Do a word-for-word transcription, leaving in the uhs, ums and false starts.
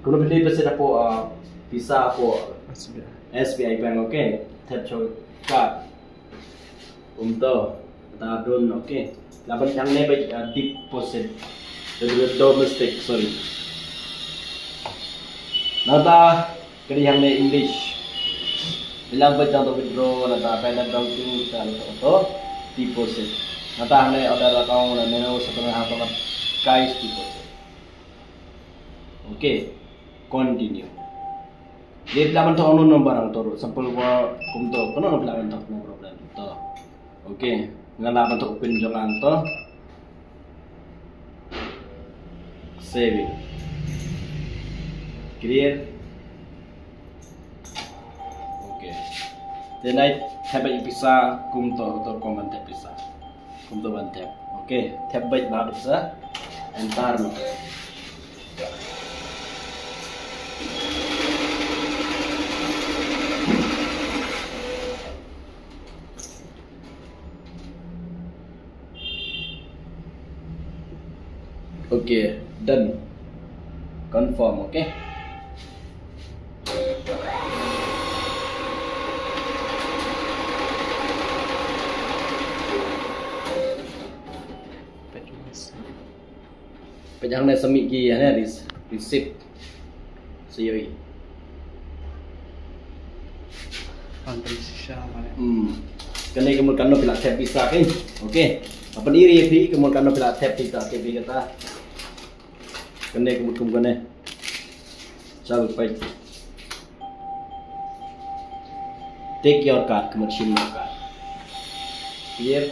Kumno phi deposit hapoh, uh, pisa hapoh S B I. S B I Bank, okay. Tap sha card. Kumto, ta don, okay. Lah ban hangne ba, uh, deposit. Domestic, sorry. Nangta ka dei hangne English. Bilang ba jang to withdraw, nangta payment banking, nangta to deposit. Nangta hangne other account, nangta menu sa pynhap hangne cash deposit. Okay, continue. Dei phi lah ban thoh unknown number hangto ruh, sample ba kumto, kumno phi lah ban thoh, no problem to. Okay, nga lah ban thoh u pin jong nga hangto. Saving. Create. Okay. Te nai thep beit pisa kumto, to common thep pisa. Kumto ban thep. Okay, thep beit bha pisa. Enter noh. Okay, done. Confirm, okay. Peit hangne, submit ki hangne, rece-, receipt. Sa ïohi. Phan pynshai mane. Hmm. Kane ka mut katno phi la thep pisa, okay. Okay. Ba pyni ïa phi ka mut katno phi la thep pisa, okay, phi kata. Kane ka mut kum kane. Chal peit. Take your card, ka mut shim your card. Clear.